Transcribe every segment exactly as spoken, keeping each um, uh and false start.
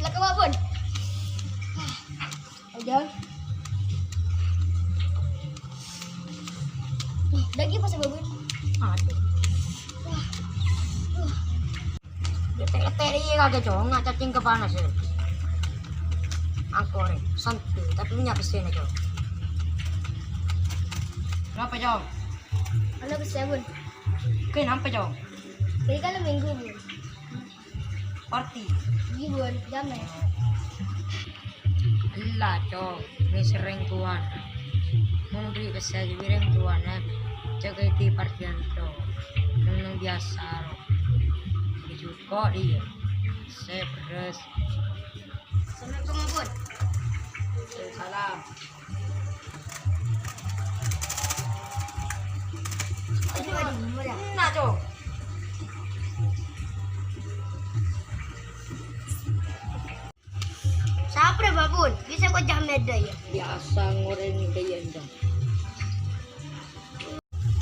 Lah, kemabun. Udah. Daging pas babun. Aduh. Wah. Wah. Ete-ete iya kagak, Cong. Nggak cacing kepanas ya. Angkor, santai, tapi punya pesen aja. Kenapa, Cong? Ada pesen, Bun. Kenapa, Cong? Jadi kan minggu, Bun. Parti. Iya, Bun. Jam ya. Ella, Cong, mè sèrèng towana. Mon bi' pèssè bi' rèng towana, jâgâ èdhi partiyân, Cong. Neng-neng biyasa, ro. Èjhuko dhiyâ. Sè bherrâs. Assalamualaikum, Bun. Waalaikumsalam. Nah, Cong. Sapa, Bun? Bisa kok jam beda ya? Biasa ngoreng kaya enggak.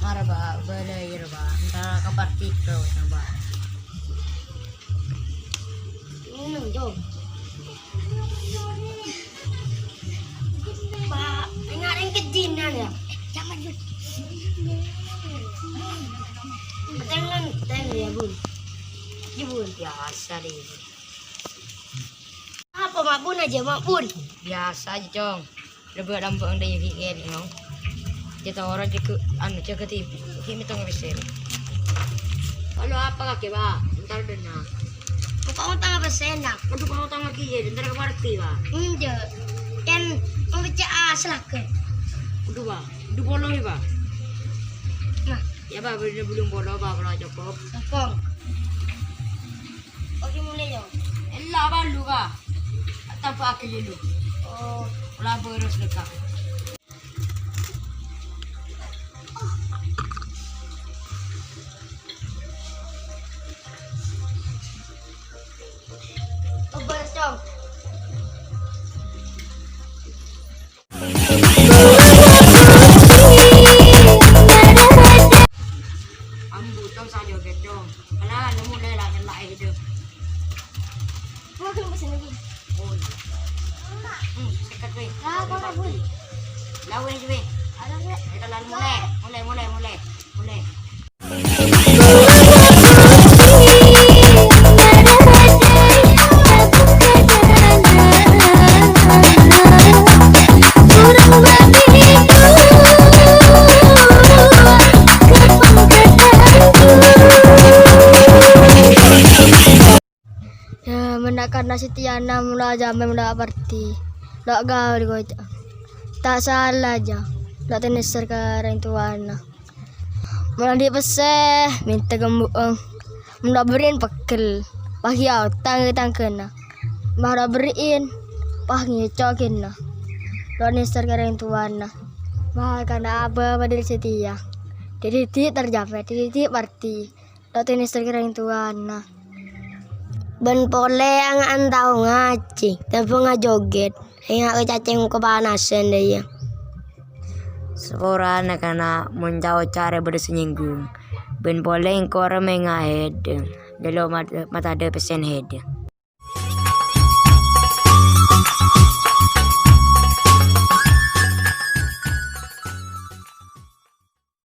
Mara, Pak, bala ya, Pak. Entar ka partito, Pak. Minum, Jo. Pak, enggak ada yang kejinan ya? Jangan, Jo. Jangan, jangan ya, Bun. Ya, Bun. Biasa deh. Apa, Mak Bun aja, Mak Bun? Biasa aja, Cong. Lebbi' rambut ang dayu hi'en, Cong. Kita orang jaga, anu, jaga T V. Hi mitong besar. Kalau apa kake, Pak? Entar dena. Buka utang apa sena? Aduh, buka utang lagi ya, entar ke party, Pak. Enggak. Kan mau baca aslak ke? Aduh, Pak. Aduh, bolong nih, Pak. Nah. Ya, Pak, belum, belum bolong, Pak, kalau cukup. Sokong. Oke, mulai, yo. Ella balu, Kak. Tanpa akil dulu. Oh. Ulah boros, Kak. Oh, boros, Cong. Ambu, Cong, sa joget, Cong. Kala, lu mulai lah, nyela, eh, hidup. Gua belum pesen lagi. Oh, iya. Hmm, seket, weh. Lah, apa, Bun? Lah, weh, weh. Ada nggak? Kita lalu mulai. Mulai, mulai, mulai. Mulai. Ya, mènta karna Sitiana mula jamè mula parti. Lo' gaul koca'. Ta' sala jâ. Lo' tenèser ka rèng towana. Mon andi' pèssè, mènta kembu'eng. Mon lo' berri'in pegghel. Pas ghi' aotang ka tangghâna. Mon lo' berri'in, pas ngèco' ghenna. Lo' nèser ka rèng towana. Mon karna abâ' padâ setia. Dâri dhi' terjamè, dâri dhi' parti. Lo' tenèser ka rèng towana. Bân polè anga'an tao ngajhi, tèmbhâng ajoget. Enga' ka cacèng kapanasan dâ' iyâ. Saporana kana' mon ca'-oca' rè bâdâ sè nyènggung. Bân polè engko' rè mènga' hèdhâng. Dâlâ mat-, matadâ pèssèna hèdhâng.